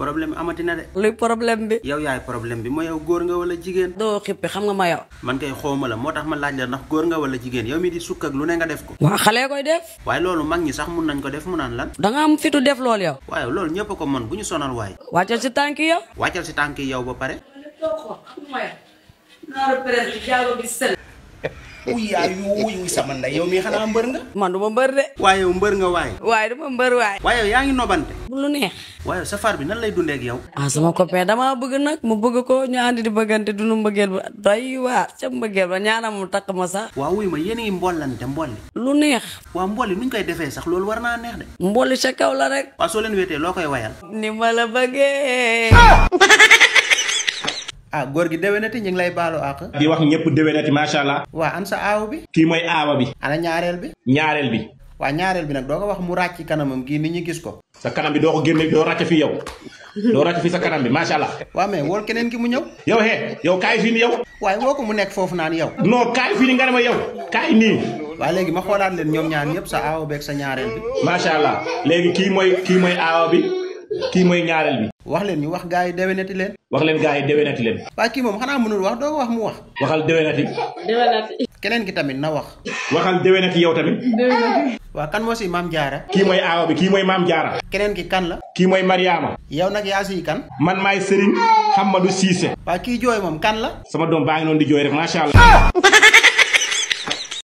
problème amati na de. luy problème bi. yow yaay problème bi mooy yow góor nga wala jigéen. doo xippi xam nga ma yow. man kay xawma la moo tax ma laaj la ndax góor nga wala jigéen yow mi di sukk ak lu ne nga def ko. waa xale koy def. waaye loolu mag ñi sax mun nañ ko def mu naan lan. da nga am fitu def loolu yow. waaye loolu ñëpp ko mën bu ñu sonal waay. wàccal si tànk yow. wàccal si tànk yow ba pare. uy sama ndey yow mii xanaa mbër nga. man du ma mbër de. waaye yow mbër nga waay. waaye du ma mbër waay. waaye yow yaa ngi nobante. bu lu neex. waaye sa far bi nan lay dundee ak yow. ah sama copain damaa bëgg nag mu bëgg ko ñu àndi di bëggante dunu mbëggeel ba doy waa ca mbëggeel ba ñaanam mu takk ma sax. waaw wuy ma yéen a ngi mbollante mbolli. lu neex. waaw mbolli nuñ koy defee sax loolu war naa neex de. mbolli sa kaw la rek. waaw soo leen wéetee loo koy wayal. ni ma la bëggee. ah góor gi déwénati ñu ngi lay baalu àq. di wax ñëpp déwénati macha allah. waa an sa aaw bi. kii mooy aawa bi. ana ñaareel bi. ñaareel bi. waa ñaareel bi nag doo ko wax mu ràcc ci kanamam gii nit ñi gis ko. sa kanam bi doo ko génne doo ràcc fi yow. doo ràcc fi sa kanam bi macha allah. waa mais wool keneen ki mu ñëw. yow yow kaay fii nii yow. waaye woo ko mu nekk foofu naan yow. non kaay fii nii nga ne ma yow. kaay nii. waa léegi ma xoolaat leen ñoom ñaar ñëpp sa aaw beeg sa ñaareel bi. macha allah léegi kii mooy aawa bi. kii mooy ñaareel bi. wax leen ñu wax gaa yi déwénati leen. wax leen gaa yi déwénati leen. waa kii moom xanaa mënul wax doo ko wax mu wax. waxal déwénati. keneen ki tamit na wax. waxal déwénati yow tamit. waa kan moo si maam jaara. kii mooy aawa bi kii mooy maam jaara. keneen ki kan la. kii mooy Mariama. yow nag yaa siy kan. man maay Serigne Hamadou Cissé. waa kii jooy moom kan la. sama doom baa ngi noonu di jooy rek macha allah.